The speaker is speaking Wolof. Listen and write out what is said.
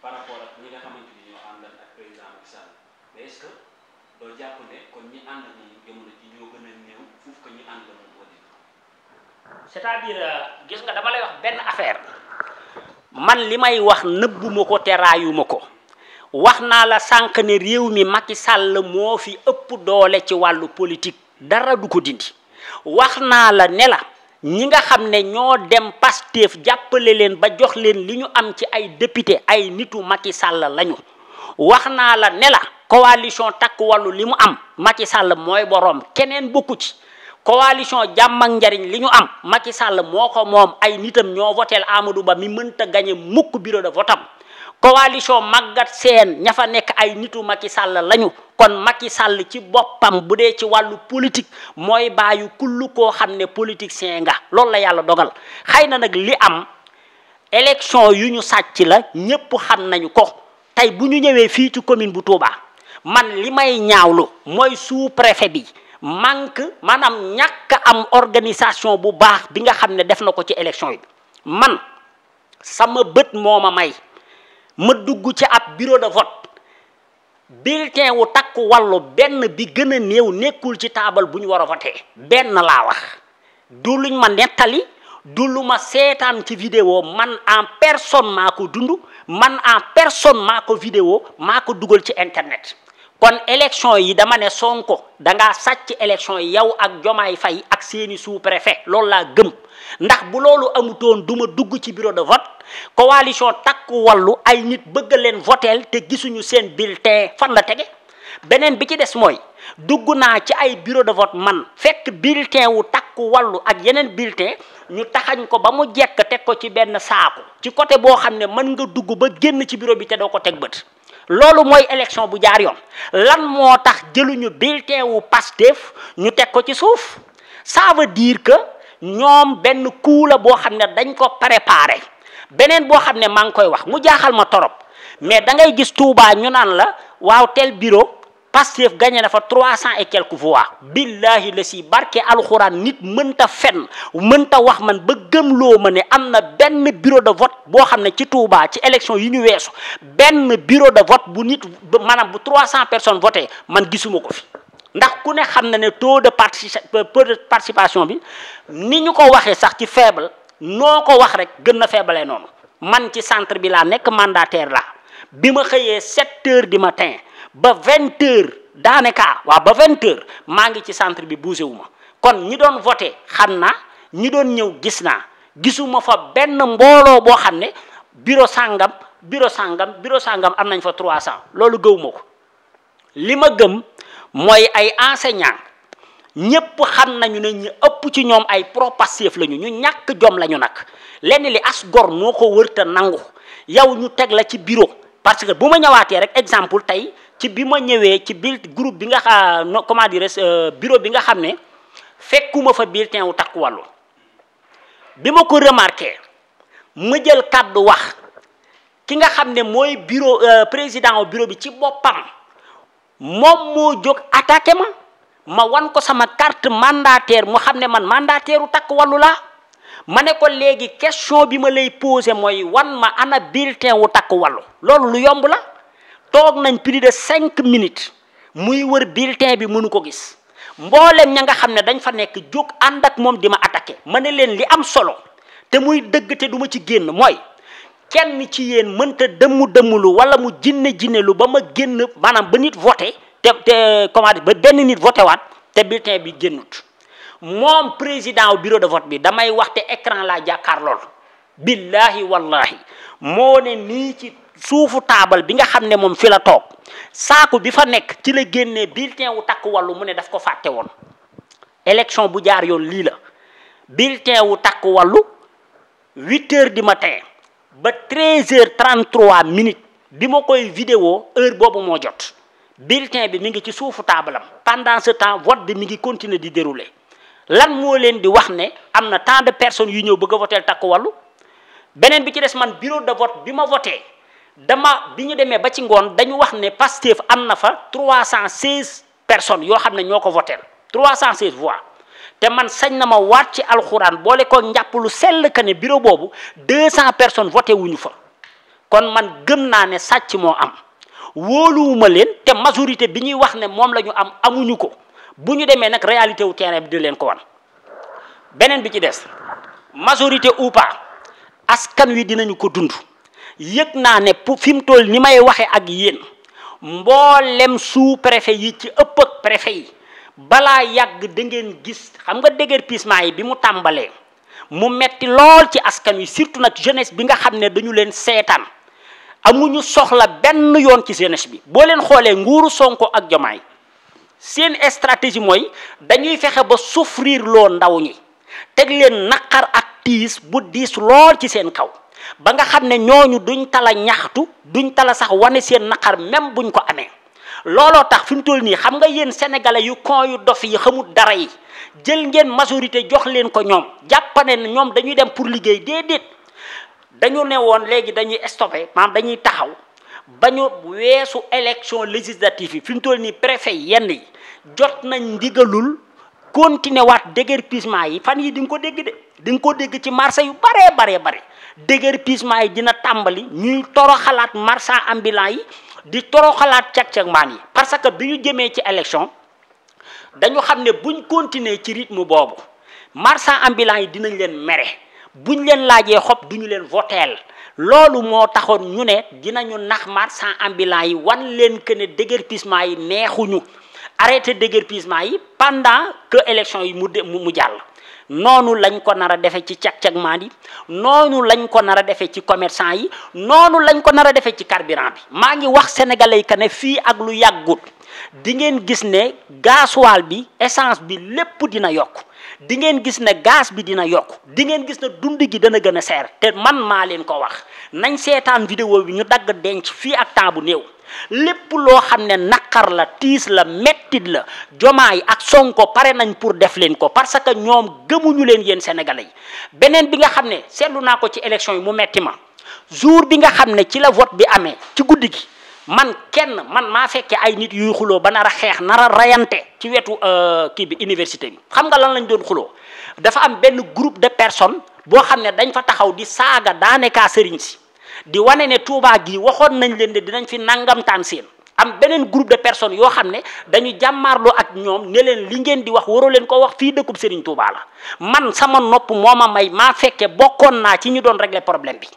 par rapport ak ñi nga xamante ni ñoo àndal ak président Macky Sall mais est-ce que doo jàpp ne kon ñi ànd ak moom jamono ji ñoo gën a néew fuuf que ñi ànd ak moom boo dégg. c'est-à-dire gis nga dama lay wax benn affaire man li may wax nëbbuma ko te raayuma ko wax naa la sànq ne réew mi Macky Sall moo fi ëpp doole ci wàllu politique dara du ko dindi wax naa la ne la ñi nga xam ne ñoo dem Pastef jàppale leen ba jox leen li ñu am ci ay député ay nitu Macky Sall lañu wax naa la ne la coalition takku wàllu li mu am Macky Sall mooy boroom keneen bokku ci coalition jàmm ak njariñ li ñu am Macky Sall moo ko moom ay nitam ñoo voteel Amadou Ba mi mënta gagné mukk bureau de vote am coalition Maguette Sène ña fa nekk ay nitu Macky Sall lañu kon Macky Sall ci boppam bu dee ci wàllu politique mooy bàyyi kullu koo xam ne politicien nga loolu la yàlla dogal xëy na nag li am élection yu ñu sàcc la ñépp xam nañu ko tey bu ñu ñëwee fii ci commune bu Touba man li may ñaawlu mooy sous-préfet bi manque maanaam ñàkk am organisation bu baax bi nga xam ne def na ko ci élection yi man sama bët moo ma may ma dugg ci ab bureau de vote bulletin wu takku wàllu benn bi gën a néew nekkul ci taabal bu ñu war a voté benn laa wax du luñ ma nettali du lu ma seetaan ci vidéo man en personne maa ko dund man en personne maa ko vidéo maa ko dugal ci internet kon élection yi dama ne Sonko dangaa sàcc élection yi yow ak Jomaay Fay ak seeni sous-préfet loolu laa gëm ndax bu loolu amutoon du ma dugg ci bureau de vote coalition takku wàllu ay nit bëgg leen voteel te gisuñu seen bulletin fan la tege beneen bi ci des mooy dugg naa ci ay bureau de vote man fekk bulletin wu takku wàllu ak yeneen bulletin ñu taxañ ko ba mu jekk teg ko ci benn saaku ci côté boo xam ne mën nga dugg ba génn ci bureau bi te doo ko teg bët loolu mooy élection bu jaar yoon lan moo tax jëluñu bulletin wu Pastef ñu teg ko ci suuf ça veut dire que ñoom benn coup la boo xam ne dañ ko préparé beneen boo xam ne maa ngi koy wax mu jaaxal ma torop mais da ngay gis Touba ñu naan la waaw tel bureau Pastef gagné na fa 300 et quelques voix billahi la si barke alxuraan nit mënta fen mënta wax man ba gëmloo ma ne am na benn bureau de vote boo xam ne ci Touba ci élection yi ñu weesu benn bureau de vote bu nit maanaam bu 300 personnes voté man gisuma ko fi ndax ku ne xam na ne taux de participation bi ni ñu ko waxee sax ci faible noo ko wax rek gën na faible noonu man ci centre bi laa nekk mandataire la bi ma xëyee 7 heures du matin ba 20 heures daanaka waaw ba 20 heures maa ngi ci centre bi bougé wu ma kon ñi doon voté xam naa ñi doon ñëw gis naa gisuma fa benn mbooloo boo xam ne bureau sàngam am nañ fa 300 loolu gëwuma ko li ma gëm mooy ay enseignants ñépp xam nañu ne ñu ëpp ci ñoom ay pro-Pastef lañu ñu ñàkk jom lañu nag lenn li as gor moo ko wërta nangu yow ñu teg la ci bureau parce que bu ma ñëwaatee rek exemple tey ci bi ma ñëwee ci groupe bi nga xam comment dire bureau bi nga xam ne fekkuma fa bulletin wu takku wàllu bi ma ko remarqué ma jël kàddu wax ki nga xam ne mooy bureau président bureau bi ci boppam moom moo jóg attaqué ma wan ko sama carte mandataire mu xam ne man mandataire u takku wàllu laa ma ne ko léegi question bi ma lay posé mooy wan ma ana bulletin wu takku wàllu loolu lu yomb la toog nañ plus de 5 minutes muy wër bulletin bi mënu ko gis mboolem ña nga xam ne dañ fa nekk jóg ànd ak moom di ma attaqué ma ne leen li am solo te muy dëgg te du ma ci génn mooy kenn ci yéen mënta dëmmulu wala mu jinne lu ba ma génn maanaam ba nit voté te comment dire ba benn nit voté waat te bulletin bi génnut moom président bureau de vote bi damay wax te écran laa jàkkaar lool billahi wallahi moo ne nii ci suufu taabal bi nga xam ne moom fi la toog saaku bi fa nekk ci la génnee bulletin wu takku wàllu mu ne daf ko fàtte woon élection bu jaar yoon lii la bulletin wu takku wàllu 8 heures du matin ba 13 heures 33 minutes bi ma koy vidéo heure boobu moo jot bulletin bi mi ngi ci suufu taabalam pendant ce temps vote bi mi ngi continuer di dérouler lan moo leen di wax ne am na tant de personnes yu ñëw bëgg a voter takku wàllu beneen bi ci des man bureau de vote bi ma voté bi ñu demee ba ci ngoon dañu wax ne Pastef am na fa 316 personnes yoo xam ne ñoo ko voté 316 voix te man sañ na ma waat ci alxuraan boole ko njàpp lu sell ka ne bureau boobu 200 personnes voté wuñu fa kon man gëm naa ne sàcc moo am wóoluwuma leen te majorité bi ñuy wax ne moom la ñu am amuñu ko bu ñu demee nag réalité wu terrain bi di leen ko wan beneen bi ci des majorité ou pas askan wi dinañu ko dund yëg naa ne pour fi mu toll ni may waxe ak yéen mboolem sous préfet yi ci ëpp ak préfet yi balaa yàgg da ngeen gis xam nga déguerpissement yi bi mu tàmbalee mu metti lool ci askan wi surtout nag jeunesse bi nga xam ne dañu leen seetaan amuñu soxla benn yoon ci jeunesse bi boo leen xoolee nguuru Sonko ak Diomaye seen stratégie mooy dañuy fexe ba souffrir loo ndaw ñi teg leen naqar ak tiis bu diis lool ci seen kaw ba nga xam ne ñooñu duñ tala ñaxtu duñ tala sax wane seen naqar même buñ ko amee looloo tax fi mu toll nii xam nga yéen sénégalais yu con yu dof yi xamul dara yi jël ngeen majorité jox leen ko ñoom jàppane ne ñoom dañuy dem pour liggéey déedéet dañu ne woon léegi dañuy stoppé maanaam dañuy taxaw ba ñu weesu élection législative yi fi mu toll nii préfet yenn yi jot nañ ndigalul continuer waat déguerpissement yi fan yi di nga ko dégg de di nga ko dégg ci marché yu bare déguerpissement yi dina tàmbali ñuy toroxalaat marchand ambulant yi di toroxalaat cag-cag maan yi parce que bi ñu jëmee ci élection dañu xam ne buñ continuer ci rythme boobu marchand ambulant yi dinañ leen mere buñ leen laajee xob duñu leen voteel loolu moo taxoon ñu ne dinañu nax marchand ambulant yi wan leen que ne déguerpissement yi neexuñu arrêté déguerpissement yi pendant que élection yi mu jàll noonu lañ ko nar a defee ci cag-cag maan yi noonu lañ ko nar a defee ci commerçant yi noonu lañ ko nar a defee ci carburant bi maa ngi wax sénégalais yi que ne fii ak lu yàggut di ngeen gis ne gasoil bi essence bi lépp dina yokk di ngeen gis ne gaz bi dina yokk di ngeen gis ne dund gi dana gën a seer te man maa leen ko wax nañ seetaan vidéo bi ñu dagg denc fii ak temps bu néew lépp loo xam ne naqar la tiis la mettit la Diomaye ak Sonko pare nañ pour def leen ko parce que ñoom gëmuñu leen yéen sénégalais yi beneen bi nga xam ne seetlu naa ko ci élection yi mu metti ma jour bi nga xam ne ci la vote bi amee ci guddi gi man maa fekkee ay nit yuy xuloo ba nar a xeex nar a rayante ci wetu kii bi université bi xam nga lan lañ doon xuloo dafa am benn groupe de personnes boo xam ne dañ fa taxaw di saaga daanaka sëriñ si di wane ne Touba gi waxoon nañ leen de dinañ fi nangam taan seen am beneen groupe de personnes yoo xam ne dañu jàmmaarloo ak ñoom ne leen li ngeen di wax waroo leen ko wax fii dëkkub Serigne Touba la man sama nopp moo ma may maa fekke bokkoon naa ci ñu doon régler problème bi